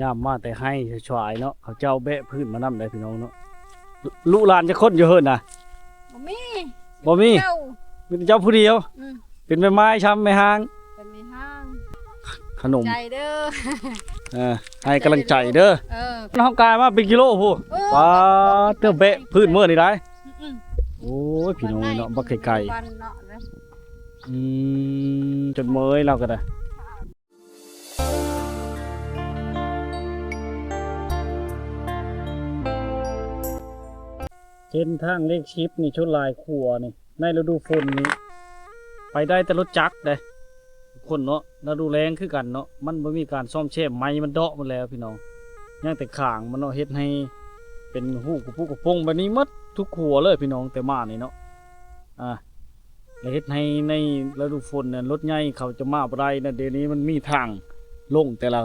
ຍາມມາແຕ່ໄຮ່ຊວາຍເນາະ ເຂົາເຈົ້າແບກພື້ນມານຳໄດ໋ພີ່ນ້ອງເນາະ. ລູກຫຼານຈັກຄົນຢູ່ເຮືອນນະ? ບໍ່ມີ ບໍ່ມີ ເຈົ້າ ມີແຕ່ເຈົ້າຜູ້ດຽວ. ອືມ ເປັນແມ່ໝ້າຍຊ້ຳ ແມ່ຮ້າງ ເປັນແມ່ຮ້າງ ຂະໜົມ ໃຈເດີ ເອີ ໃຫ້ກຳລັງໃຈເດີ. ເອີ ເຮົາກາຍມາເປັນກິໂລພຸ້ນ. ເອີ ປາດເຕີ ແບກພື້ນເມືອນີ້ໄດ໋. ອືມ ໂອ້ຍ ພີ່ນ້ອງເອີຍເນາະ ບັກໄກໆ. ອືມ ຈົນເມື່ອຍລາວກໍໄດ້. ເສັ້ນທາງເລກສິບນີ້ ສ່ວນຫຼາຍຂົວນີ້ ໃນລະດູຝົນນີ້ ໄປໄດ້ແຕ່ລົດຈັກເດ້ ທຸກຄົນເນາະ. ລະດູແລ້ງຄືກັນເນາະ ມັນບໍ່ມີການສ້ອມແຊມ ໄມ້ມັນເດາະໝົດແລ້ວພີ່ນ້ອງ ຍັງແຕ່ຂ້າງມັນເນາະ ເຮັດໃຫ້ເປັນຮູກະປຸກະປົງແບບນີ້ໝົດທຸກຂົວເລີຍພີ່ນ້ອງ ແຕ່ມານີ້ເນາະ. ອ່າ ແລະເຮັດໃຫ້ໃນລະດູຝົນນັ້ນ ລົດໃຫຍ່ເຂົາຈະມາບໍ່ໄດ້ນະ. ດຽວນີ້ມັນມີທາງລົງແຕ່ລະ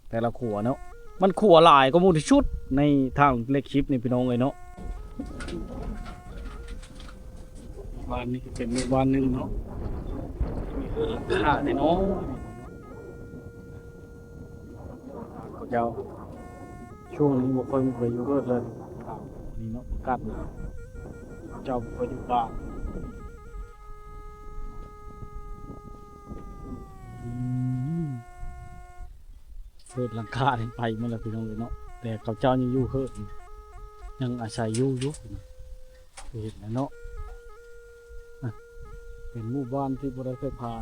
ແຕ່ລະຂົວເນາະ ມັນຂົວຫຼາຍກວ່າໝູ່ທີ່ສຸດໃນທາງເລກສິບນີ້ພີ່ນ້ອງເອີຍເນາະ. ບ້ານນີ້ກໍເປັນໝູ່ບ້ານໜຶ່ງເນາະ ມີເຮືອນຫຼັງຄານ້ອຍໆ. ເຂົາເຈົ້າ ຊ່ວງນີ້ບໍ່ຄ່ອຍມີໃຜຢູ່ເຮືອນເລີຍ ນີ້ເນາະ ອາກາດໜາວ ເຂົາເຈົ້າບໍ່ຄ່ອຍຢູ່ບ້ານ. ອືມ ເຮືອນຫຼັງຄານີ້ໄປໝົດແລ້ວພີ່ນ້ອງເອີຍເນາະ ແຕ່ເຂົາເຈົ້າຍັງຢູ່ເຮືອນ ຍັງອາໄສຢູ່ຢູ່. ເຫັນແລ້ວເນາະ ອ່ະ ເປັນໝູ່ບ້ານທີ່ບໍ່ໄດ້ໄຟຟ້າ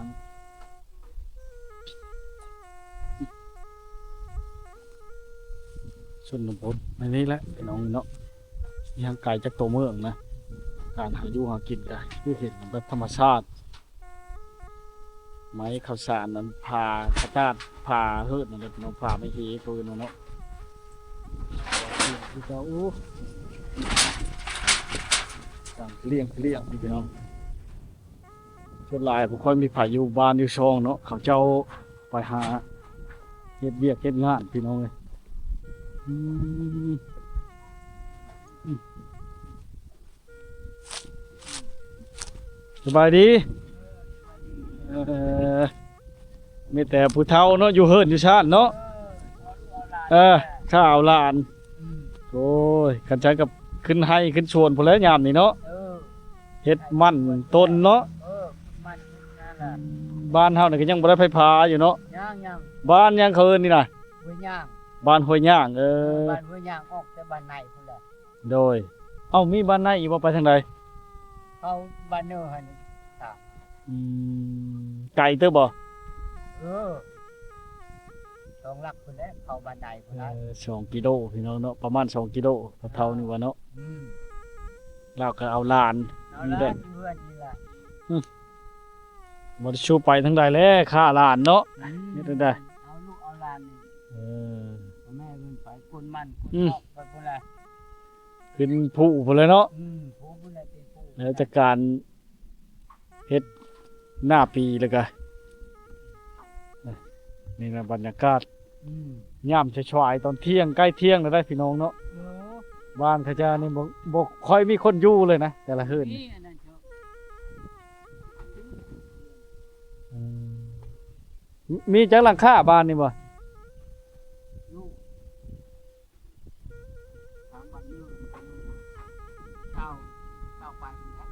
ຊົນນະບົດ ອັນນີ້ແຫຼະພີ່ນ້ອງເນາະ ຍັງໄກຈາກຕົວເມືອງນະ. ການຫາຢູ່ຫາກິນກະຄືເຫັນແບບທຳມະຊາດ ໄມ້ເຂົ້າສານນັ້ນ ຜ້າກະຕາດ ຜ້າເຮີດນັ້ນແຫຼະເນາະ ຜ້າໄມ້ເຮເຂົາເອີ້ນວ່າເນາະ. ຄືເກົ່າ ໂອ້ ການລ້ຽງ ລ້ຽງພີ່ນ້ອງ ສ່ວນຫຼາຍບໍ່ຄ່ອຍມີໃຜຢູ່ບ້ານຢູ່ຊ່ອງເນາະ ເຂົາເຈົ້າໄປຫາເຮັດວຽກເຮັດງານພີ່ນ້ອງເອີຍ. ອືມ ສະບາຍດີ ເອີ ມີແຕ່ຜູ້ເຖົ້າເນາະ ຢູ່ເຮືອນຢູ່ຊານເນາະ ເອີ ຂ້າເອົາຫຼານ. ໂອ້ຍ ຄັນຊັ້ນກໍຂຶ້ນໄຮ່ຂຶ້ນສວນພຸ້ນແຫຼະຍາມນີ້ເນາະ ເຮັດໝັ້ນຕົ້ນເນາະ. ບ້ານເຮົານີ້ກໍຍັງບໍ່ໄດ້ໄຟຟ້າຢູ່ເນາະ. ຍັງໆ ບ້ານຫຍັງເຂົາເອີ້ນນີ້ນະ? ຫ້ວຍຍາງ ບ້ານຫ້ວຍຍາງ. ເອີ ບ້ານຫ້ວຍຍາງ ອອກແຕ່ບ້ານໃນພຸ້ນແຫຼະ. ໂດຍ ເອົ້າ ມີບ້ານໃນອີກບໍ່? ໄປທາງໃດ? ເຂົ້າບ້ານເນີຫັ້ນ. ອືມ ໄກເຕີບບໍ່? ເອີ ສອງຫຼັກພຸ້ນແຫຼະ ເຂົ້າບ້ານໃນພຸ້ນ. ເອີ ສອງກິໂລພີ່ນ້ອງເນາະ ປະມານສອງກິໂລ ພໍ່ເຖົ້ານີ້ວ່າເນາະ. ອືມ ລາວກໍເອົາຫຼານ ເອົາຫຼານຢູ່ເຮືອນນີ້ແຫຼະ. ອືມ ບໍ່ໄດ້ຊູໄປທາງໃດແລ້ວ ຂ້າຫຼານເນາະ. ອືມ ເຮັດຈັ່ງໃດ ເອົາລູກເອົາຫຼານນີ້. ເອີ ແມ່ເພິ່ນໄປກົນມັນກົນອອກໄປພຸ້ນແຫຼະ ຂຶ້ນພູພຸ້ນແຫຼະເນາະ. ອືມ ພູພຸ້ນແຫຼະ ເປັນພູ ແລ້ວຈາກການເຮັດໜ້າປີແລ້ວກະ ນີ້ນະບັນຍາກາດ. ອືມ ຍາມສາຍໆ ຕອນທ່ຽງ ໃກ້ທ່ຽງແລ້ວໄດ໋ພີ່ນ້ອງເນາະ. ເອີ ບ້ານເຂົາເຈົ້ານີ້ບໍ່ ບໍ່ຄ່ອຍມີຄົນຢູ່ເລີຍນະ ແຕ່ລະເຮືອນ. ມີອັນນັ້ນເຈົ້າ ອືມ ມີຈັກຫຼັງຄາບ້ານນີ້ບໍ່? ຢູ່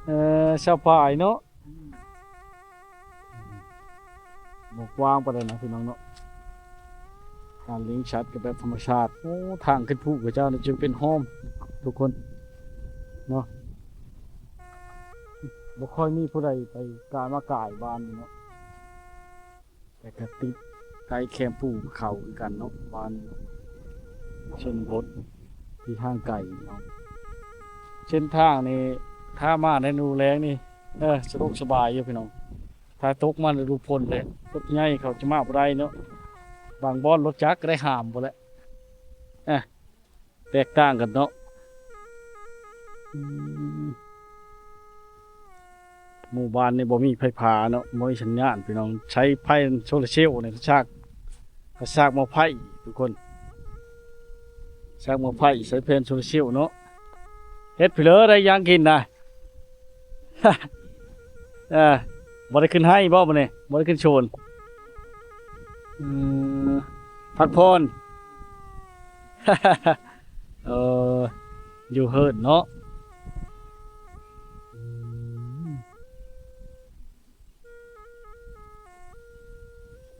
ເອີ ຊາວປາຍເນາະ. ອືມ ບໍ່ກວ້າງປານໃດນະພີ່ນ້ອງເນາະ ການລ້ຽງສັດກໍແບບທຳມະຊາດ. ໂອ້ ທາງຂຶ້ນພູເຂົາເຈົ້ານີ້ຈຶ່ງເປັນຮ່ອມທຸກຄົນເນາະ ບໍ່ຄ່ອຍມີຜູ້ໃດໄປກາຍມາກາຍບ້ານນີ້ເນາະ. ແຕ່ກໍຕິດໃກ້ແຄມພູເຂົາຄືກັນເນາະ ບ້ານຊົນນະບົດທີ່ຫ່າງໄກເນາະ. ເສັ້ນທາງນີ້ຖ້າມາໃນລະດູແລ້ງນີ້ ເອີ ສະດວກສະບາຍຢູ່ພີ່ນ້ອງ. ຖ້າຕົກມາລະດູຝົນແລ້ວ ລົດໃຫຍ່ເຂົາຈະມາບໍ່ໄດ້ເນາະ ບາງບ່ອນລົດຈັກກໍໄດ້ຫາມພຸ້ນແຫຼະ. ອາ ແຕກຕ່າງກັນເນາະ. ອືມ ໝູ່ບ້ານນີ້ບໍ່ມີໄຟຟ້າເນາະ ບໍ່ມີສັນຍານພີ່ນ້ອງ ໃຊ້ໄຟໂຊລາເຊວນີ້ ສາກ ສາກໝໍ້ໄຟທຸກຄົນ ສາກໝໍ້ໄຟໃຊ້ແຜ່ນໂຊລາເຊວເນາະ. ເຮັດພີເລີໄດ້ຫຍັງກິນນະ? ເອີ ບໍ່ໄດ້ຂຶ້ນໄຮ່ບໍ່ມື້ນີ້? ບໍ່ໄດ້ຂຶ້ນສວນ. ອືມ ພັກຜ່ອນ ເອີ ຢູ່ເຮືອນເນາະ. ອືມ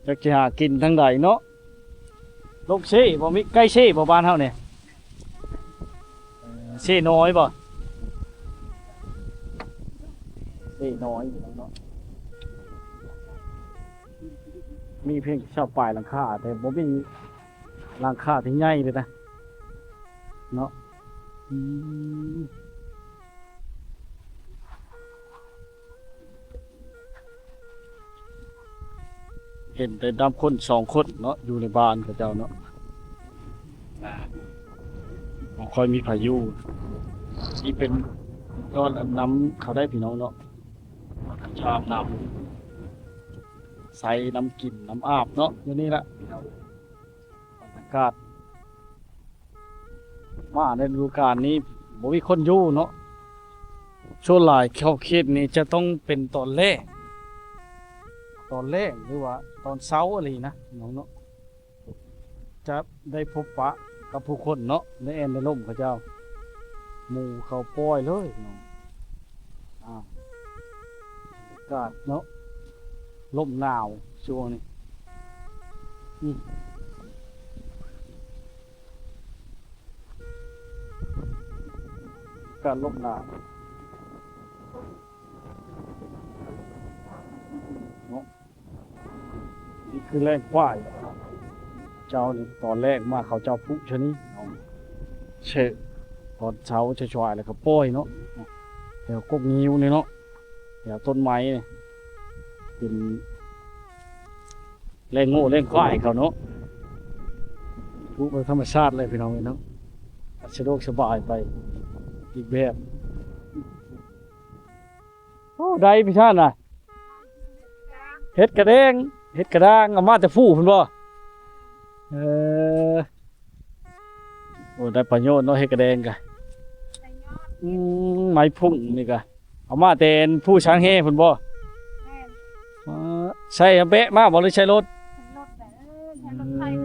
ຈັກຊິຫາກິນທາງໃດເນາະ. ລົງເຊບໍ່ ມີໃກ້ເຊບໍ່ ບ້ານເຮົານີ້? ເຊນ້ອຍບໍ່? ເຊນ້ອຍເນາະ ມີພຽງຊາວປາຍຫຼັງຄາ ແຕ່ບໍ່ມີຫຼັງຄາທີ່ໃຫຍ່ເລີຍນະ ເນາະ. ອືມ ເຫັນແຕ່ນຳຄົນສອງຄົນເນາະ ຢູ່ໃນບ້ານເຂົາເຈົ້າເນາະ ບໍ່ຄ່ອຍມີໃຜຢູ່. ນີ້ເປັນຍ້ອນອັນນຳເຂົາໄດ້ພີ່ນ້ອງເນາະ ຊາບນຳ ໃສ່ນຳກິນນຳອາບເນາະ ຢູ່ນີ້ລະ ບັນຍາກາດ ມາໃນລະດູການນີ້ບໍ່ມີຄົນຢູ່ເນາະ. ສ່ວນຫຼາຍເຂົ້າເຂດນີ້ຈະຕ້ອງເປັນຕອນແລ້ງ ຕອນແລ້ງ ຫຼືວ່າຕອນເຊົ້າອີ່ຫຼີນະ ນ້ອງເນາະ ຈະໄດ້ພົບປະກັບຜູ້ຄົນເນາະ ໃນແອ່ນໃນລົມເຂົາເຈົ້າ ໝູ່ເຂົາປ່ອຍເລີຍເນາະ. ອາ ອາກາດເນາະ ລົມໜາວຊ່ວງນີ້ ອືມ. ການລົມໜາວເນາະ ນີ້ຄືແລ້ງຄວາຍເຈົ້ານີ້ ຕອນແລກມາເຂົາເຈົ້າຜູກຊະນີ້ເນາະ ເຊະ ຕອນເຊົ້າຊວາຍໆ ແລ້ວກໍປ່ອຍເນາະ ແຖວກົກງິ້ວນີ້ເນາະ ແຖວຕົ້ນໄມ້ນີ້ ເປັນ ແລ້ງງົວແລ້ງຄວາຍເຂົາເນາະ ຜູກແບບທຳມະຊາດເລີຍພີ່ນ້ອງເອີຍເນາະ ສະດວກສະບາຍໄປອີກແບບ. ໂອ້ ໄດ້ພີ່ຊານນະ ເຫັດກະແດງ ເຫັດກະດ້າງ ເອົາມາແຕ່ພູພຸ້ນບໍ່? ເອີ ໂອ້ ໄດ້ປະໂຫຍດເນາະ ເຫັດກະແດງກະ ອືມ ໄມ້ພຸ້ງນີ້ກະ ເອົາມາແຕ່ພູຊ້າງແຮ່ພຸ້ນບໍ່? ແມ່ນ ເອີ ໃຊ້ແບະມາບໍ່ ຫຼືໃຊ້ລົດ? ໃຊ້ລົດແຫຼະ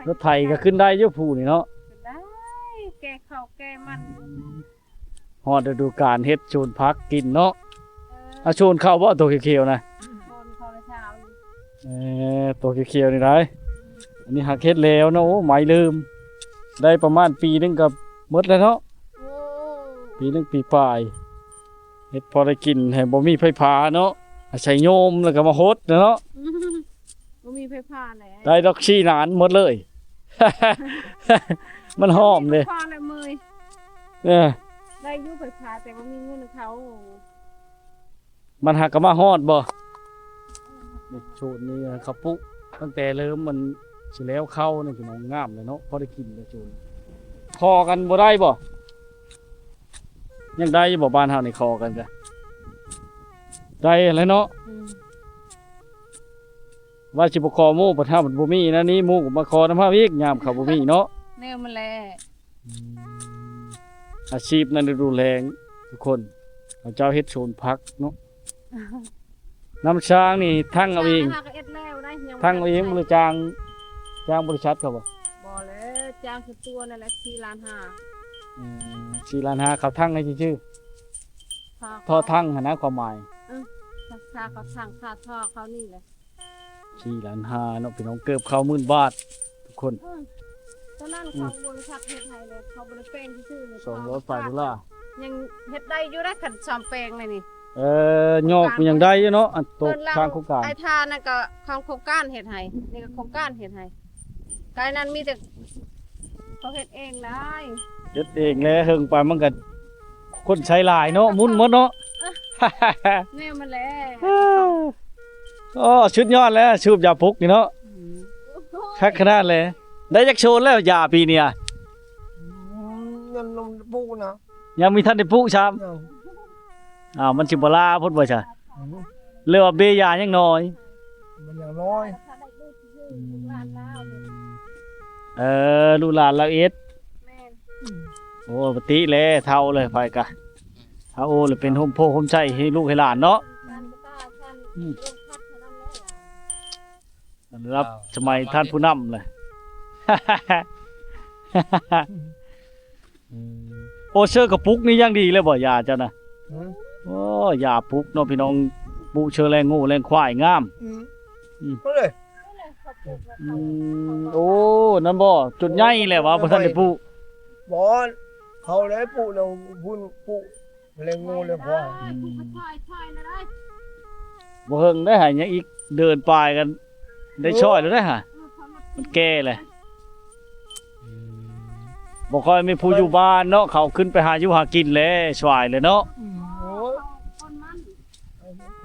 ເອີ ໃຊ້ລົດໄຖ ເອີ ລົດໄຖກໍຂຶ້ນໄດ້ຢູ່ພູນີ້ເນາະ ຂຶ້ນໄດ້ ແກ່ເຂົ້າແກ່ມັນ ຮອດລະດູການເຮັດສວນຜັກກິນເນາະ ເອີ ອາ ສວນເຂົ້າບໍ່ ໂຕຂຽວໆນະ? ສວນເຂົ້າລະຊາວຢູ່ ເອີ ໂຕຂຽວໆນີ້ໄດ໋ ອັນນີ້ຫາກເຮັດແລ້ວເນາະ ໂອ້ ໄໝເລີ່ມ ໄດ້ປະມານປີໜຶ່ງກໍໝົດແລ້ວເນາະ ໂອ້ ປີໜຶ່ງປີປາຍ ເຮັດພໍໄດ້ກິນ ໃຫ້ບໍ່ມີໄຟຟ້າເນາະ ອາໄສໂຍມ ແລ້ວກໍມາຫົດເນາະ ບໍ່ມີໄຟຟ້າແຫຼະ ໄດ້ດອກ ສີ່ລ້ານໝົດເລີຍ ມັນຫອມເດ້ ໄຟຟ້າແຫຼະເມີຍ ເອີ ໄດ້ຢູ່ໄຟຟ້າ ແຕ່ວ່າມີເງິນເຂົາ ມັນຫາກະມາຮອດບໍ່? ນີ້ໂຊນນີ້ເຂົາປຸ ຕັ້ງແຕ່ເລີ່ມມັນຊິແລ້ວເຂົ້ານີ້ ພີ່ນ້ອງ ງາມເລີຍເນາະ ພໍໄດ້ກິນແລ້ວໂຊນ ຂໍກັນບໍ່ໄດ້ບໍ່? ຍັງໄດ້ຢູ່ບໍ່ ບ້ານເຮົານີ້ຂໍກັນກະໄດ້ແຫຼະເນາະ ອືມ ວ່າຊິບໍ່ຂໍໝູ່ ບັດເຮົາມັນບໍ່ມີນະນີ້ ໝູ່ກໍມາຂໍນຳເຮົາອີກ ຍາມເຂົາບໍ່ມີເນາະ ແນວມັນແຫຼະ ອືມ ອາຊີບໃນລະດູແລ້ງທຸກຄົນ ເຂົາເຈົ້າເຮັດສວນຜັກເນາະ ນ້ຳຊາງນີ້ທັງເອົາເອງ ທັງເອົາເອງບໍ່ ຫຼືຈ້າງ ຈ້າງບໍລິສັດເຂົາບໍ່? ບໍ່ແຫຼະ ຈ້າງສ່ວນຕົວນັ້ນແຫຼະ ສີ່ລ້ານຫ້າ ອືມ ສີ່ລ້ານຫ້າ ເຂົາທັງໃຫ້ຊື່ໆ ທໍ່ທັງຫັ້ນນະ ຄວາມໝາຍ ເອີ ຄ່າເຂົາທັງ ຄ່າທໍ່ເຂົານີ້ແຫຼະ ສີ່ລ້ານຫ້າເນາະ ພີ່ນ້ອງ ເກືອບເຂົ້າໝື່ນບາດທຸກຄົນ ເອີ ຕອນນັ້ນ ອືມ ຂອງບໍລິສັດເຮັດໃຫ້ເລີຍ ເຂົາບໍ່ໄດ້ແປງຊື່ໆ ສອງຮ້ອຍປາຍໂດລາ ຍັງເຮັດໄດ້ຢູ່ໄດ໋ ຄັນຊອມແປງແລ້ວນີ້ ເອີ ຍອກມັນຍັງໄດ້ຢູ່ເນາະ ອັນໂຕທາງໂຄງການ ອ້າຍທ່ານນັ້ນກໍຂອງໂຄງການເຮັດໃຫ້ ນີ້ກໍໂຄງການເຮັດໃຫ້ ກາຍນັ້ນມີແຕ່ເຂົາເຮັດເອງໄດ໋ ເຮັດເອງແຫຼະ ເຫິງໄປມັນກໍ ຄົນໃຊ້ຫຼາຍເນາະ ໝຸນໝົດເນາະ ແນວມັນແຫຼະ ໂອ້ ສຸດຍອດແລ້ວ ສູບຢາປຸກນີ້ເນາະ ອືມ ຄັກຂະໜາດແຫຼະ ໄດ້ຈັກໂຊນແລ້ວຢາປີນີ້ອະ? ອືມ ຍັງບໍ່ໄດ້ປູກນະ ຍັງບໍ່ທັນໄດ້ປູກຊ້ຳ ຍັງ ອ້າວ ມັນຊິບໍ່ຫຼ້າພຸ້ນບໍ່ຊະ? ອືມ ຫຼືວ່າເບ້ຢາຍັງໜ້ອຍ? ມັນຍັງນ້ອຍ ອືມ ເອີ ລູກຫຼານລາວເອັດ ແມ່ນ ໂອ້ ປະຕິແລ້ວ ເຖົ້າແລ້ວ ໄປກະ ເຖົ້າແລ້ວເປັນຮົ່ມໂພຮົ່ມໄຊໃຫ້ລູກໃຫ້ຫຼານເນາະ ອືມ ລະດັບສະໄໝທ່ານຜູ້ນຳແຫຼະ ອືມ ໂອ້ ເຊີກະປຸກນີ້ຢ່າງດີເລີຍບໍ່ ຢາເຈົ້ານະ? ອືມ ໂອ້ ຢາປຸກເນາະພີ່ນ້ອງ ປຸເຊີແລງງົວແລງຄວາຍງາມ. ອືມ ອືມ ເອົາເລີຍ. ອືມ ໂອ້ ນັ້ນບໍ່ ຈົນໃຫຍ່ແລ້ວວ່າບໍ່ທັນໄດ້ປຸ. ບໍ່ ເຂົາໄດ້ປຸແລ້ວ ພຸ້ນປຸ ແລງງົວແລງຄວາຍ. ອືມ ບໍ່ເຫິງໄດ້ຫາ ຍັງອີກເດີນປາຍກັນ ໄດ້ຊ່ອຍແລ້ວໄດ້ຫາ ມັນແກ່ແລ້ວ. ອືມ ບໍ່ຄ່ອຍມີຜູ້ຢູ່ບ້ານເນາະ ເຂົາຂຶ້ນໄປຫາຢູ່ຫາກິນແລ້ວ ສວາຍແລ້ວເນາະ. ອືມ ໂອ້ຍ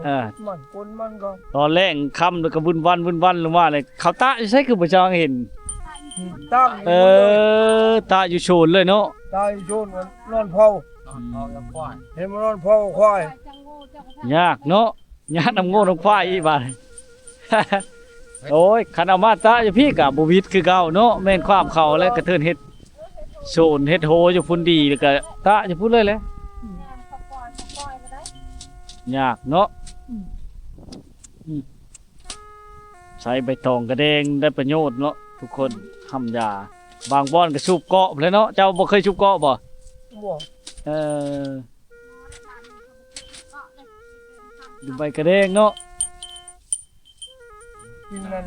ເອີ ມັນຄົນມັນກໍ ຕອນແລງຄ່ຳແລ້ວກໍວຸ້ນວັນ ວຸ້ນວັນລົງມາເລີຍ. ເຂົາຕາກຢູ່ໃສຄືບໍ່ຈະເຫັນ? ຕາກ ເອີ ຕາກຢູ່ໂຊນເລີຍເນາະ ຕາກຢູ່ໂຊນ ນອນເຝົ້າ ນອນເຝົ້າຢາກຄວາຍ ເຫັນມັນນອນເຝົ້າຄວາຍ. ຍາກເນາະ ຍາກນຳງົວນຳຄວາຍອີກບາດ. ໂອ້ຍ ຄັນເອົາມາຕາກຢູ່ພີ້ກະບໍ່ຫວິດຄືເກົ່າເນາະ ແມ່ນຄວາມເຂົາແຫຼະ ກະເທີນເຮັດໂຊນເຮັດໂຮຢູ່ພຸ້ນດີ ແລ້ວກະຕາກຢູ່ພຸ້ນເລີຍແຫຼະ. ອືມ ຍາກເນາະ. ອືມ ອືມ ໃຊ້ໃບຕອງກະແດງໄດ້ປະໂຫຍດເນາະທຸກຄົນ ອືມ ທຳຢາ. ບາງບ່ອນກະສູບເກາະພຸ້ນແຫຼະເນາະ. ເຈົ້າບໍ່ເຄີຍສູບເກາະບໍ່? ບໍ່. ເອີ ຢູ່ໃບກະແດງເນາະ. ກິນນັ້ນ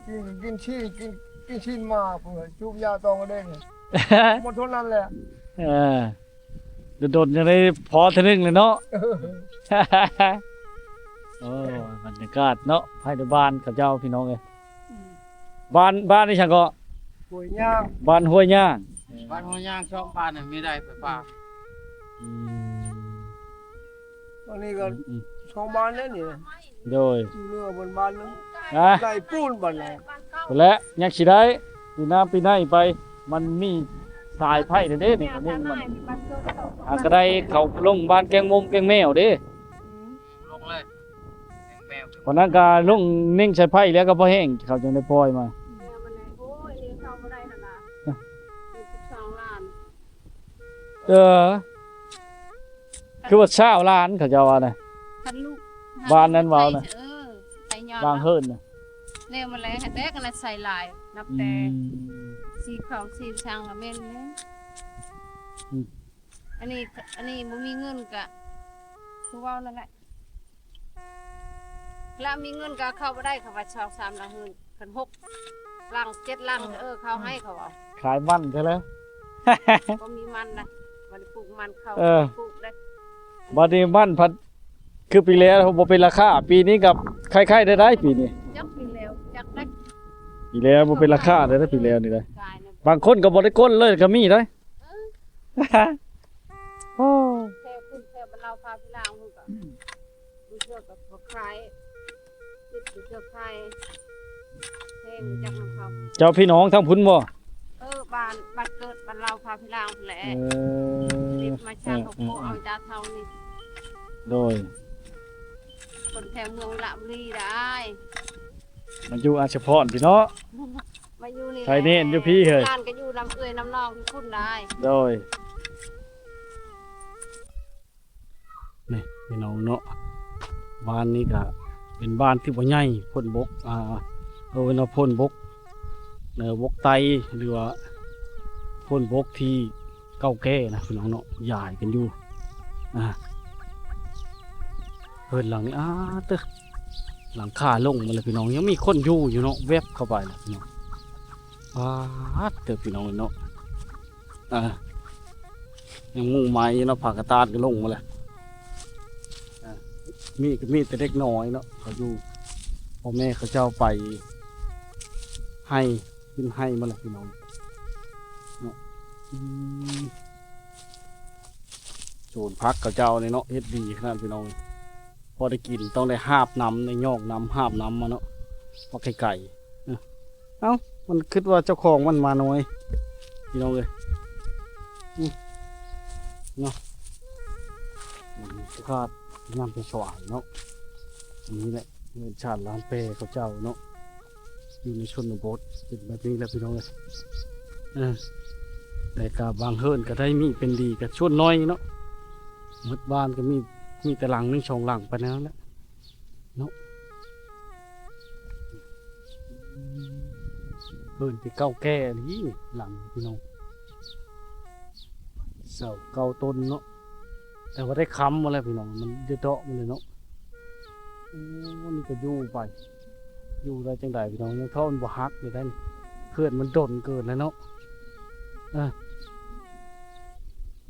ກິນ ກິນຊີ້ນ ກິນ ກິນຊີ້ນໝາພຸ້ນ ສູບຢາຕອງກະແດງ ໝົດເທົ່ານັ້ນແຫຼະ. ເອີ ດົນໆ ຈັ່ງໄດ້ພໍເທື່ອໜຶ່ງແຫຼະເນາະ. ໂອ້ ບັນຍາກາດເນາະ ພາຍໃນບ້ານເຂົາເຈົ້າ ພີ່ນ້ອງເອີຍ. ອືມ ບ້ານ ບ້ານນີ້ຫຍັງເກາະ? ຫ້ວຍຍາງ ບ້ານຫ້ວຍຍາງ. ເອີ ບ້ານຫ້ວຍຍາງ ສອງບ້ານນີ້ມີໄດ້ໄຟຟ້າ. ອືມ ອັນນີ້ກໍ ອືມ ສອງບ້ານແລ້ວນີ້. ໂດຍ ເຫຼືອເພິ່ນບ້ານໜຶ່ງ ອາ ໄດ້ປູນບັດແລ້ວ ພຸ້ນແຫຼະ ຍັງຊິໄດ້ ປີໜ້າປີໃນໄປ ມັນມີສາຍໄຟແທ້ເດ້ນີ້ ນີ້ມັນ ຫາກະໄດ້ເຂົ້າລົງບ້ານແກ້ງມົມແກ້ງແມວເດ້. ອືມ ລົງເລີຍ ແກ້ງແມວ ວັນນັ້ນກະລົງເນັ່ງສາຍໄຟແລ້ວ ກະພໍແຫ້ງ ເຂົາຈຶ່ງໄດ້ປ່ອຍມາ. ໂອ້ຍ ເຂົ້າບໍ່ໄດ້ຫັ້ນນະ ສິບສອງລ້ານ. ເອີ ຄືວ່າຊາວລ້ານເຂົາເຈົ້າວ່ານະ ຄັນລູກ ບ້ານນັ້ນເວົ້ານະ ເອີ ໄປຍ້ອນບາງເຮີນນະ ແລ້ວມາແລ້ວ ແຕ່ກໍລະໃສ່ຫຼາຍ ນັບແຕ່ ອືມ ສີຂອງສີສັງລະແມ່ນເລີຍ. ອືມ ອັນນີ້ ອັນນີ້ບໍ່ມີເງິນກະຄືເວົ້ານັ້ນແຫຼະ. ລະມີເງິນກໍເຂົ້າບໍ່ໄດ້ ເຂົາວ່າສອງສາມຫຼັງເຮືອນ ຄັນຫົກຫຼັງເຈັດຫຼັງ ເອີ ເຂົາໃຫ້ ເຂົາເວົ້າ ຂາຍມັນແທ້ແລ້ວ ບໍ່ມີມັນນະ ບໍ່ໄດ້ປູກມັນເຂົ້າ ເອີ ປູກໄດ້. ບັດນີ້ມັນພັດຄືປີແລ້ວບໍ່ເປັນລາຄາ ປີນີ້ກໍໄຄໆ ໄດ້ໄດ໋ປີນີ້ ຈັກປີແລ້ວ ຈັກໄດ້ ປີແລ້ວບໍ່ເປັນລາຄາໄດ້ ປີແລ້ວນີ້ໄດ໋ ບາງຄົນກໍບໍ່ໄດ້ກົ້ນເລີຍກໍມີໄດ໋. ເອີ ໂອ້ ແຖວພຸ້ນ ແຖວບ້ານລາວພາພິລາງພຸ້ນກໍ ບາງເທື່ອກໍບໍ່ຂາຍ ເຮັດບາງເທື່ອຂາຍແພງ ອືມ ຈັກນຳເຂົາ. ເຈົ້າພີ່ນ້ອງທາງພຸ້ນບໍ່? ເອີ ບ້ານ ບ້ານເກີດ ບ້ານລາວພາພິລາງພຸ້ນແຫຼະ. ເອີ ມາຈາກເອີ ເອີ ເອົາຈາກເຮົານີ້ ໂດຍ ຄົນແຖວເມືອງລະບູລີໄດ໋ ມາຢູ່ອາດສະພອນພີ້ເນາະ. ມາຢູ່ນີ້ ໄທເນນຢູ່ພີ້ເຮີ້ຍ ຫຼານກໍຢູ່ນຳເອື້ອຍນຳນ້ອງຢູ່ພຸ້ນໄດ໋. ໂດຍ ນີ້ພີ່ນ້ອງເນາະ ບ້ານນີ້ກະເປັນບ້ານທີ່ບໍ່ໃຫຍ່ ໂພນບົກ ອ່າ ເອີ້ນວ່າໂພນບົກ ເອີ ບົກໄຕ ຫຼືວ່າໂພນບົກທີ່ເກົ່າແກ່ນະພີ່ນ້ອງເນາະ ຢາຍກັນຢູ່ ອ່າ ເຮືອນຫຼັງນີ້ ອາ ເຕີ ຫຼັງຄາລົງໝົດແລ້ວພີ່ນ້ອງ ຍັງມີຄົນຢູ່ຢູ່ເນາະ ແວັບເຂົ້າໄປແລ້ວພີ່ນ້ອງ ປາດເຕີ ພີ່ນ້ອງເນາະ ອ່າ ຍັງມຸງໄມ້ຢູ່ເນາະ ຜ້າກະຕານກໍລົງໝົດແລ້ວ ອ່າ ມີກໍມີແຕ່ເດັກນ້ອຍເນາະ ເຂົາຢູ່ ພໍ່ແມ່ເຂົາເຈົ້າໄປໄຮ່ ຂຶ້ນໄຮ່ໝົດແລ້ວພີ່ນ້ອງເນາະ ອືມ ສວນຜັກເຂົາເຈົ້ານີ້ເນາະ ເຮັດດີຂະໜາດພີ່ນ້ອງ ພໍໄດ້ກິນ ຕ້ອງໄດ້ຫາບນຳ ໄດ້ຍອກນຳ ຫາບນຳມາເນາະ ວ່າໄກໆ ເອົ້າ ມັນຄິດວ່າເຈົ້າຂອງມັນມາໜ້ອຍ ພີ່ນ້ອງເອີຍ ອື ເນາະ ບັນຍາກາດຍາມສວາຍເນາະ ອັນນີ້ແຫຼະເຮືອນຊານລານແປເຂົາເຈົ້າເນາະ ຢູ່ໃນຊົນນະບົດເປັນແບບນີ້ແຫຼະ ພີ່ນ້ອງເອີຍ ເອີ ແຕ່ກະບາງເຮືອນກະໄດ້ມີເປັນດີກະສ່ວນໜ້ອຍເນາະ ໝົດບ້ານກະມີ ມີແຕ່ຫຼັງໜຶ່ງສອງຫຼັງໄປແນວນັ້ນແຫຼະ ເນາະ ເຮືອນທີ່ເກົ່າແກ່ອີ່ຫຼີນີ້ ຫຼັງນີ້ພີ່ນ້ອງ ເສົາເກົ້າຕົ້ນເນາະ ແຕ່ວ່າໄດ້ຄ້ຳໝົດແລ້ວພີ່ນ້ອງ ມັນເດາະໝົດເລີຍເນາະ. ໂອ້ ນີ້ກໍຢູ່ໄປ ຢູ່ໄດ້ຈັ່ງໃດພີ່ນ້ອງ ຍັງເທົ່າມັນບໍ່ຫັກຢູ່ໄດ໋ ເຮືອນມັນດົນເກີນແລ້ວເນາະ ເອີ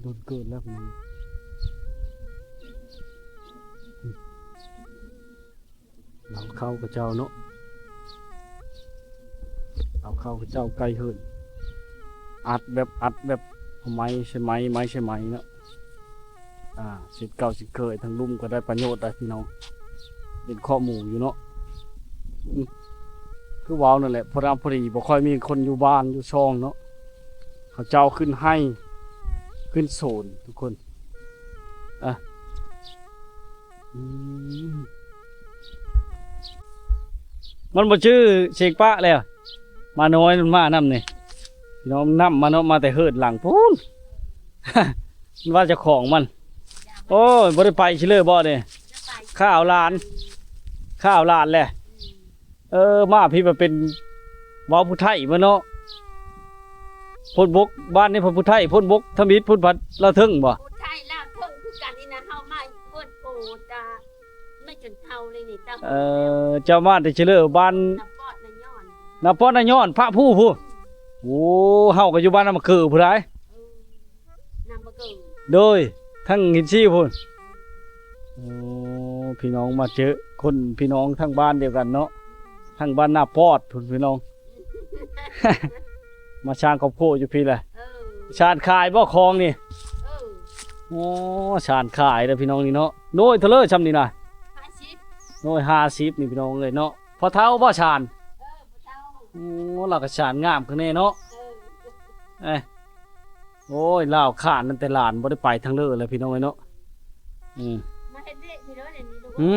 ດົນເກີນແລ້ວພີ່ນ້ອງ. ຫຼັງເຂົາເຈົ້າເນາະ ຫຼັງເຂົາເຈົ້າໃກ້ເຮືອນ ອັດແບບ ອັດແບບ ເອົາໄມ້ໃສ່ໄມ້ ໄມ້ໃສ່ໄມ້ເນາະ. ອ່າ ເຊັ່ນເກົ່າເຊັ່ນເຄີຍ ທາງລຸ່ມກໍໄດ້ປະໂຫຍດໄດ໋ພີ່ນ້ອງ ເປັນຄອກໝູຢູ່ເນາະ. ອື ຄືເວົ້ານັ້ນແຫຼະ ພໍດີ ພໍດີ ບໍ່ຄ່ອຍມີຄົນຢູ່ບ້ານຢູ່ຊ່ອງເນາະ ເຂົາເຈົ້າຂຶ້ນໄຮ່ ຂຶ້ນສວນທຸກຄົນ ອ່າ. ອືມ ມັນບໍ່ຈື່ເຊກປະແລ້ວ ໝານ້ອຍມັນມານຳນີ້ ພີ່ນ້ອງ ນຳມາເນາະ ມາແຕ່ເຮີດຫຼັງພຸ້ນ ມັນວ່າເຈົ້າຂອງມັນ. ໂອ້ຍ ບໍ່ໄດ້ໄປຊິເລີບໍ່ນີ້ ຂ້າເອົາຫຼານ ຂ້າເອົາຫຼານແຫຼະ. ເອີ ມາພີ້ມາເປັນ ເວົ້າຜູ້ໄທເບິດເນາະ ພົ້ນບົກ ບ້ານນີ້ເພິ່ນຜູ້ໄທ ພົ້ນບົກທຳອິດ ພຸ້ນພັດລາວເທິງບໍ່? ຜູ້ໄທລາວເທິງຄືກັນນີ້ນະ ເຮົາມາເປີດໂປດ ອາ ແມ່ນຈົນເຖົ້າເລີຍນີ້ ເຈົ້າ. ເອີ ເຈົ້າມາແຕ່ເຊີເລີ ບ້ານນາປອດນາຍ້ອນ ນາປອດນາຍ້ອນ ພະພູພຸ້ນ. ໂອ້ ເຮົາກໍຢູ່ບ້ານນາມະເກີພຸ້ນໃດ໋. ເອີ ນາມະເກີ ໂດຍ ທາງຫີນຊີພຸ້ນ. ໂອ້ ພີ່ນ້ອງມາເຈີຄົນ ພີ່ນ້ອງທາງບ້ານດຽວກັນເນາະ ທາງບ້ານນາປອດພຸ້ນພີ່ນ້ອງ ມາສ້າງຄອບຄົວຢູ່ພີ້ແຫຼະ. ເອີ ຊານຂາຍບໍ່ຂອງນີ້? ເອີ ໂອ້ ຊານຂາຍເດີພີ່ນ້ອງນີ້ເນາະ. ໂດຍ ເທົ່າເລີຊ່ຳນີ້ນະ? ຫ້າສິບ ໂດຍ ຫ້າສິບນີ້ພີ່ນ້ອງເອີຍເນາະ. ພໍ່ເຖົ້າບໍ່ຊານ? ເອີ ພໍ່ເຖົ້າ. ໂອ້ ລາວກໍຊານງາມຄືແນ່ເນາະ. ເອີ ເອີ ໂອ້ຍ ລາວຂານຕັ້ງແຕ່ຫຼານບໍ່ໄດ້ໄປທາງເລີແລ້ວພີ່ນ້ອງເອີຍເນາະ. ອືມ ມາເຮັດວຽກຢູ່ເດີ ດຽວນີ້ລູກ. ຫື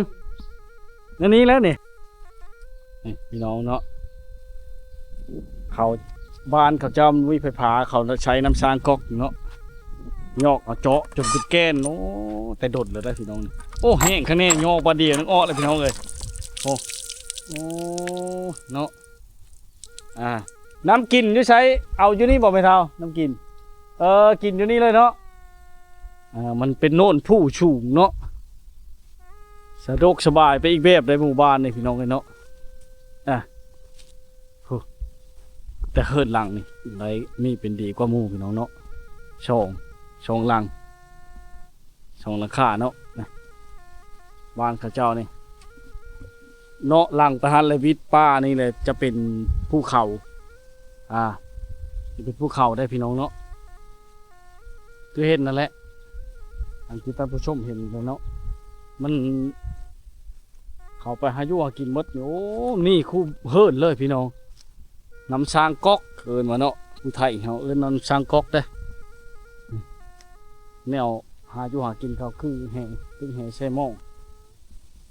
ອັນນີ້ແຫຼະນີ້ ນີ້ພີ່ນ້ອງເນາະ ເຂົາ ບ້ານເຂົາເຈົ້າມີໄຟຟ້າ ເຂົາໃຊ້ນ້ຳສ້າງກອກເນາະ ຍອກເອົາເຈາະຈົນເປັນແກ່ນ. ໂອ້ ແຕ່ດົນແລ້ວໄດ໋ພີ່ນ້ອງ. ໂອ້ ແຫ້ງຄັກແນ່ ຍອກບາດດຽວໜຶ່ງອອກແລ້ວພີ່ນ້ອງເອີຍ. ໂອ້ ໂອ້ ເນາະ. ອ່າ ນ້ຳກິນຢູ່ໃສ? ເອົາຢູ່ນີ້ບໍ່ແມ່ເຖົ້າ ນ້ຳກິນ? ເອີ ກິນຢູ່ນີ້ເລີຍເນາະ. ອ່າ ມັນເປັນໂນນພູສູງເນາະ ສະດວກສະບາຍໄປອີກແບບໃດໝູ່ບ້ານນີ້ພີ່ນ້ອງເອີຍເນາະ. ອ່າ ໂອ້ ແຕ່ເຮືອນຫຼັງນີ້ໄດ້ມີເປັນດີກວ່າໝູ່ພີ່ນ້ອງເນາະ ສອງ ສອງຫຼັງ ສອງຫຼັງຄາເນາະ. ນະ ບ້ານເຂົາເຈົ້ານີ້ເນາະ ຫຼັງໄປຫັ້ນແລ້ວວິດປ່ານີ້ແຫຼະ ຈະເປັນພູເຂົາ. ອ່າ ຈະເປັນພູເຂົາໄດ໋ພີ່ນ້ອງເນາະ ຄືເຫັນນັ້ນແຫຼະ ອັນທີ່ທ່ານຜູ້ຊົມເຫັນແລ້ວເນາະ ມັນ ເຂົາໄປຫາຢູ່ຫາກິນໝົດນີ້. ໂອ້ ມີຄູ່ເຮືອນເລີຍພີ່ນ້ອງ ນ້ຳສ້າງກອກເອີ້ນວ່າເນາະ ຜູ້ໄທເຮົາເອີ້ນນ້ຳສ້າງກອກເດ້. ແນວຫາຢູ່ຫາກິນເຂົາຄືແຮ່ ຕຶກແຮ່ໃສ່ໝ້ອງ.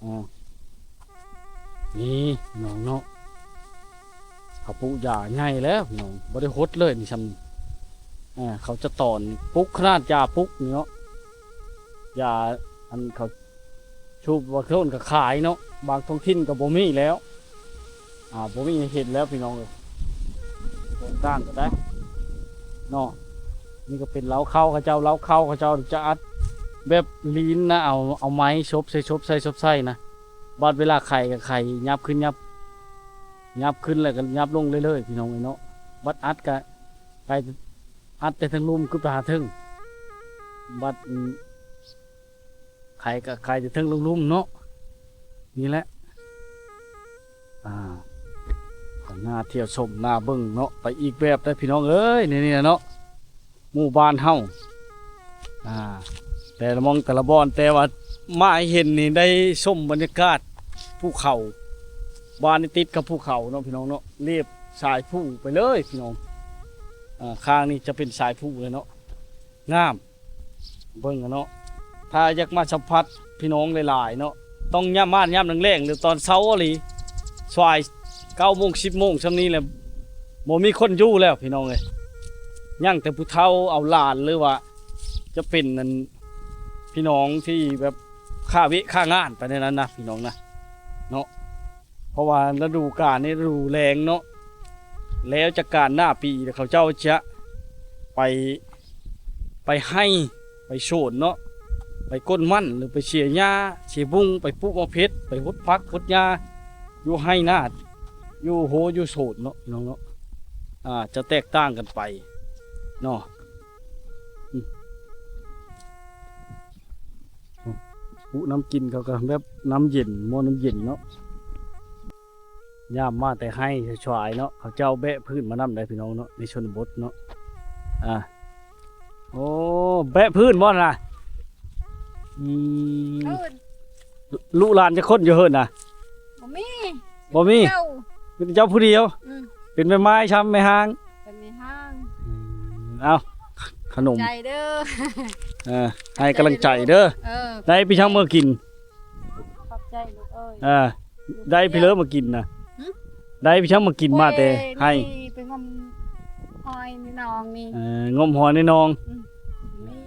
ອ່າ ນີ້ພີ່ນ້ອງເນາະ ເຂົາປູກຢາໃຫຍ່ແລ້ວພີ່ນ້ອງ ບໍ່ໄດ້ຫົດເລີຍນີ້ ຊ່ຳນີ້. ອ່າ ເຂົາຈະຕອນປຸກ ຂະໜາດຢາປຸກນີ້ເນາະ ຢາ ອັນເຂົາ ສູບ ບາງຄົນກໍຂາຍເນາະ ບາງທ້ອງຖິ່ນກໍບໍ່ມີແລ້ວ. ອ່າ ບໍ່ມີໃຫ້ເຫັນແລ້ວພີ່ນ້ອງເອີຍ ຕ່າງໆກໍໄດ້ເນາະ. ນີ້ກໍເປັນເລົ້າເຂົ້າເຂົາເຈົ້າ ເລົ້າເຂົ້າເຂົາເຈົ້າຈະອັດແບບລີນນະ ເອົາ ເອົາໄມ້ສົບໃສ່ ສົບໃສ່ ສົບໃສ່ນະ. ບັດເວລາໄຂກໍໄຂ ຫຍັບຂຶ້ນ ຫຍັບ ຫຍັບຂຶ້ນ ແລ້ວກໍຫຍັບລົງເລື້ອຍໆ ພີ່ນ້ອງເອີຍເນາະ. ບັດອັດກໍໄຂ ອັດແຕ່ເທິງລຸ່ມຂຶ້ນໄປຫາເທິງ ບັດ ໄຂກໍໄຂແຕ່ເທິງລຸ່ມໆ ເນາະ. ນີ້ແຫຼະ ອ່າ ກໍໜ້າທ່ຽວຊົມ ໜ້າເບິ່ງເນາະ ໄປອີກແບບໄດ໋ພີ່ນ້ອງເອີຍ. ນີ້ ນີ້ແຫຼະເນາະ ໝູ່ບ້ານເຮົາ ອ່າ ແຕ່ລະໝ່ອງແຕ່ລະບ່ອນ ແຕ່ວ່າມາໃຫ້ເຫັນນີ້ໄດ້ຊົມບັນຍາກາດພູເຂົາ. ບ້ານນີ້ຕິດກັບພູເຂົາເນາະ ພີ່ນ້ອງເນາະ ລຽບສາຍພູໄປເລີຍພີ່ນ້ອງ. ອ່າ ຂ້າງນີ້ຈະເປັນສາຍພູເລີຍເນາະ ງາມ. ເບິ່ງເນາະ ຖ້າຢາກມາສຳຜັດພີ່ນ້ອງຫຼາຍໆເນາະ ຕ້ອງຍາມມາຍາມແລງໆ ຫຼືຕອນເຊົ້າອີ່ຫຼີ ສວາຍເກົ້າໂມງ ສິບໂມງ ຊ່ຳນີ້ແຫຼະ ບໍ່ມີຄົນຢູ່ແລ້ວພີ່ນ້ອງເອີຍ. ຍັງແຕ່ຜູ້ເຖົ້າເອົາຫຼານ ຫຼືວ່າຈະເປັນ ອັນ ພີ່ນ້ອງທີ່ແບບຂ້າວຽກຂ້າງານໄປໃນນັ້ນນະ ພີ່ນ້ອງນະ ເນາະ. ເພາະວ່າລະດູການນີ້ລະດູແລ້ງເນາະ ແລ້ວຈາກການໜ້າປີ ເຂົາເຈົ້າຈະໄປ ໄປໄຮ່ ໄປສວນເນາະ ໄປກົ້ນມັນ ຫຼືໄປເສຍຫຍ້າ ເສຍບຸ້ງ ໄປປູກໝາກເຜັດ ໄປຫົດຜັກຫົດຫຍ້າ ຢູ່ໄຮ່ນາ ຢູ່ໂຮຢູ່ສວນເນາະ ພີ່ນ້ອງເນາະ. ອາ ຈະແຕກຕ່າງກັນໄປເນາະ. ອືມ ອຸນ້ຳກິນເຂົາກໍແບບນ້ຳເຢັນ ໝໍ້ນ້ຳເຢັນເນາະ. ຍາມມາແຕ່ໄຮ່ຊວາຍເນາະ ເຂົາເຈົ້າແບະພື້ນມານຳໄດ໋ ພີ່ນ້ອງເນາະ ໃນຊົນນະບົດເນາະ. ອາ ໂອ້ ແບະພື້ນບໍ່ນະ? ອືມ ເອີ້ນ ລູກຫຼານຈັກຄົນຢູ່ເຮືອນນະ? ບໍ່ມີ ບໍ່ມີ ເຈົ້າ ມີແຕ່ເຈົ້າຜູ້ດຽວ. ອືມ ເປັນແມ່ໝ້າຍຊ້ຳ ແມ່ຮ້າງ ເປັນແມ່ຮ້າງ. ອືມ ເອົາ ຂະໜົມ ໃຈເດີ ເອີ ໃຫ້ກຳລັງໃຈເດີ. ເອີ ໄດ້ໄປຫຍັງມາກິນ? ຂອບໃຈລູກເອີຍ. ເອີ ໄດ້ໄປເລີມາກິນນະ? ຫຶ? ໄດ້ໄປຫຍັງມາກິນມາແຕ່ໄຮ່? ໂອ້ຍ ໄປງົມຫອຍໃນໜອງນີ້. ເອີ ງົມຫອຍໃນໜອງ. ອືມ ນີ້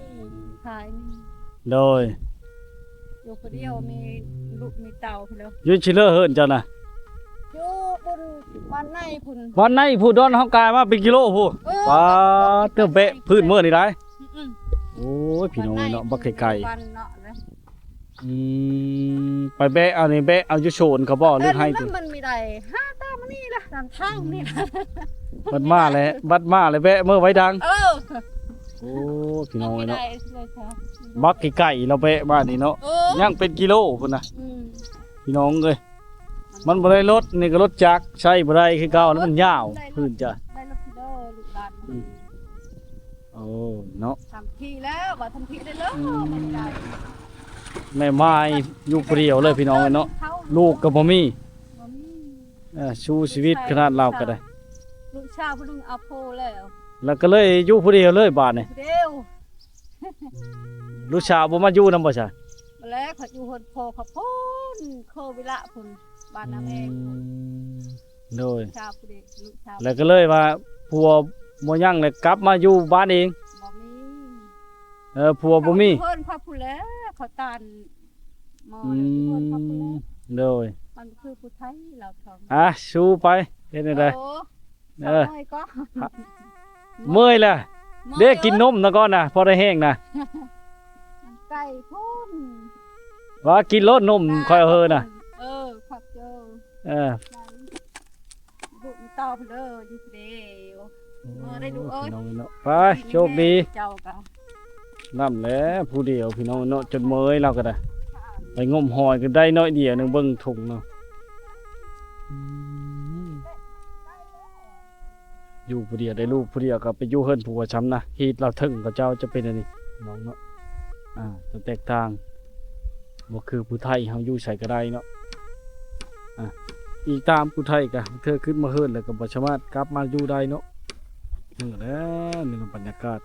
ຂາຍນີ້. ໂດຍ ຢູ່ຜູ້ດຽວ ມີລູກມີເຕົ້າພຸ້ນແຫຼະ. ຢູ່ຊິເລີເຮືອນເຈົ້ານະ? ຢູ່ບຸນບ້ານໃນພຸ້ນ. ບ້ານໃນພຸ້ນ ດອນເຮົາກາຍມາເປັນກິໂລພຸ້ນ. ເອີ ປາດເຕີ ແບະພື້ນເມືອນີ້ໄດ໋. ອືມ ໂອ້ຍ ພີ່ນ້ອງເອີຍເນາະ ບັກໄກໆ. ບ້ານເນາະ ອືມ ໄປແບະເອົານີ້ ແບະເອົາຢູ່ສວນເຂົາບໍ່ ຫຼືໄຮ່? ມັນມີໄດ້ຫາຕາມນີ້ລະ ຕາມທາງນີ້ລະ. ບັດມາແລ້ວ ບັດມາແລ້ວແບະເມືອໄວ້ດັງ. ເອີ ໂອ້ ພີ່ນ້ອງເອີຍເນາະ ບັກໄກໆ ລາວແບະມານີ້ເນາະ. ເອີ ຍັງເປັນກິໂລພຸ້ນນະ. ອືມ ພີ່ນ້ອງເອີຍ ມັນບໍ່ໄດ້ລົດ ນີ້ກໍລົດຈັກໃຊ້ບໍ່ໄດ້ຄືເກົ່າ ແລ້ວມັນຍາວ ໄດ້ລົດ ພື້ນຈ້ະ ໄດ້ລົດເດີ ລູກຫຼານ. ອືມ ໂອ້ ເນາະ ທຳທີ່ແລ້ວ ວ່າທຳທີ່ໄດ້ເລີຍ. ອືມ ແມ່ໝ້າຍຢູ່ຜູ້ດຽວເລີຍ ພີ່ນ້ອງເອີຍເນາະ ລູກກໍບໍ່ມີ. ບໍ່ມີ ເອີ ສູ້ຊີວິດຂະໜາດລາວກໍໄດ້ ລູກສາວຜູ້ໜຶ່ງເອົາຜົວແລ້ວ ແລ້ວກໍເລີຍຢູ່ຜູ້ດຽວເລີຍບາດນີ້. ຜູ້ດຽວ ລູກສາວບໍ່ມາຢູ່ນຳບໍ່ຊະ? ບໍ່ແລ້ວ ເຂົາຢູ່ເຮືອນພໍ່ເຂົາພຸ້ນ ໂຄວິລະພຸ້ນ ບ້ານນາແມງ. ອືມ ໂດຍ ສາວຜູ້ດຽວ ລູກສາວ ແລ້ວກໍເລີຍວ່າຜົວບໍ່ຍັງ ແລ້ວກັບມາຢູ່ບ້ານເອງ. ບໍ່ມີ ເອີ ຜົວບໍ່ມີ ເພິ່ນເຂົາພຸ້ນແຫຼະ ເຂົາຕານໝໍ. ອືມ ຢູ່ເພິ່ນເຂົາພຸ້ນແຫຼະ. ໂດຍ ມັນຄືຜູ້ໄທລາວເຖົ້າ. ອ່ະ ສູ້ໄປ ເຮັດແນວໃດ? ໂອ້ ເອີ ເມື່ອຍກໍ ເມື່ອຍແຫຼະ ເດ້ ເມື່ອຍເນາະ ກິນນົມນະກ່ອນນະ ພໍໄດ້ແຮງນະ. ມັນໄກພຸ້ນ ວ່າກິນໂລດນົມຂ້ອຍເອົາເຮີນະ. ເອີ ຂອບໃຈ. ເອີ ລູກເຕົ້າເດີ ຢູ່ຜູ້ດຽວ. ໂອ້ ເອີ ໄດ້ລູກເອີຍ ພີ່ນ້ອງເນາະ ໄປ ໂຊກດີ. ເຈົ້າກໍນຳແຫຼະ ຜູ້ດຽວ ພີ່ນ້ອງເນາະ ຈົນເມື່ອຍລາວກໍໄດ້ ໄປງົມຫອຍກໍໄດ້ໜ້ອຍດຽວໜຶ່ງ ເບິ່ງທົ່ງເນາະ. ອືມ ຢູ່ຜູ້ດຽວ ໄດ້ລູກຜູ້ດຽວກໍໄປຢູ່ເຮືອນຜົວຊ້ຳນະ. ຮີດລາວເຖິງເຂົາເຈົ້າຈະເປັນອັນນີ້ ນ້ອງເນາະ. ອ່າ ຈະແຕກຕ່າງ ບໍ່ຄືຜູ້ໄທເຮົາຢູ່ໃສກໍໄດ້ເນາະ. ອ່າ ອີງຕາມຜູ້ໄທກະເທື່ອຂຶ້ນມາເຮືອນແລ້ວກໍບໍ່ສາມາດກັບມາຢູ່ໄດ້ເນາະ. ເອີ ແລ້ວນີ້ລະບັນຍາກາດ